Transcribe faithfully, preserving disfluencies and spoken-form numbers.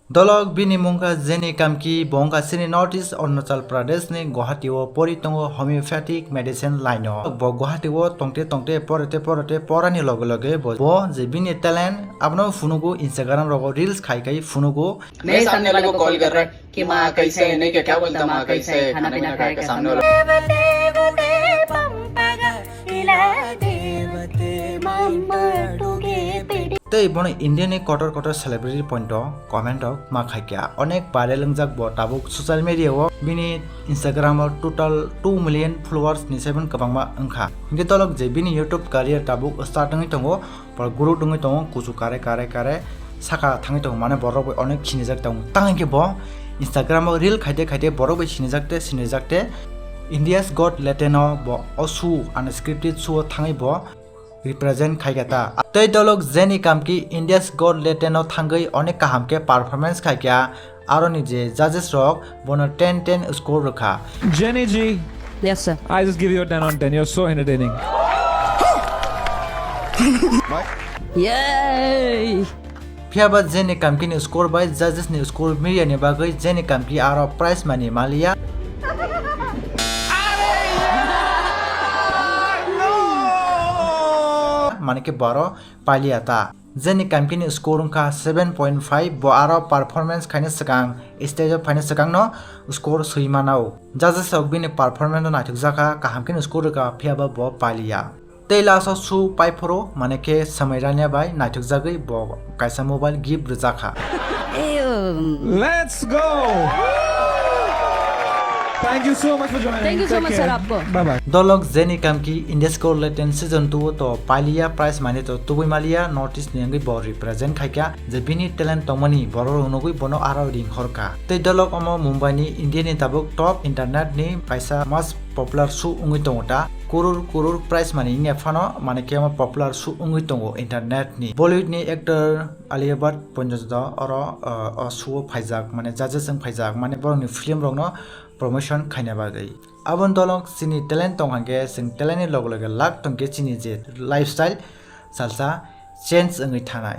Dolok bini mungkha Jenny Kamki, bo wngkha chini North East Arunachal Pradesh ni Guwahati o pori tongo homeopathic medicine line o. Bo Guwahati o tongte tongte porote porote porani loge loge bo, bo je bini talent abono phunugo, Instagram rogo reels khai khai phunugo. मैं सामने वाले को कॉल कर रहा है कि माँ कैसे है, नहीं क्या, क्या बोलता माँ कैसे है, खाना पीना खाया क्या सामने वाला। Tei bono India ni kotor kotor celebrity point o comment rok ma khaikha. Onek viral wngjak bo tabuk social media o. Bini Instagram o total two million followers ni saiman kwbangma wngkha. Hinkhe dolok je bini YouTube career tabuk start wngwi tongo, bo guru wngwi tongo, kuchu kare kare kare saka thangwi tongo, mane borok bai onek sinijak tongo. Tang hinkhe bo Instagram o reel khaite khaite borok bai sinijak te sinijak te India's Got Talent o bo o show, unscripted show o thangwi bo represent khaikha ta. Tei dolok Jenny Kamki India's Got Talent o thangwi onek kaham khe performance khaikha, aroni je judges rok bono ten ten score rwkha. Jenny ji, Yes, sir. I just give you a ten on ten. You're so entertaining. Yay! Phiya ba Jenny Kamki ni score bai judges ni score milia ni bagwi Jenny Kamki aro prize mani maliya. Mane khe baro paliya ta. Jenny Kamki ni score wngkha seven point five, bo aro performance khaina swkang, stage o phaina swkang no score swi mano. Judges rok bini performance no naithokjakha, kaham khe no score rwkha, phiya ba bo paliya. Tei last o show pai phuru, mane khe swmai ranya bai naithokjagwi bo kaisa mobile gift rwjakha. Let's go! Thank you so much for joining. Thank you so much, sir, आपको। Bye bye. Dolok Jenny Kamki India's Got Talent season two o to paliya, prize mani to tubui maliya, North East ni wngwi bo represent khaikha, je bini talent tongmani borok rok nugwi bono aro ring horkha. Tei dolok omo Mumbai ni India ni tabuk top internet ni kaisa most popular show wngwi tongo ta. Kurur kurur prize mani wngya phano, mane khe omo popular show wngwi tongo internet ni. Bollywood ni actor Alia Bhatt ponjo do oro, uh, o show o phaijak, mane judges wng phaijak, mane borok ni film rok no promotion khaina bagwi. Aboni dolok chini talent tong hwnkhe, chwng talent ni loge loge luck tongkhe chini je lifestyle salsa change wngwi thanai.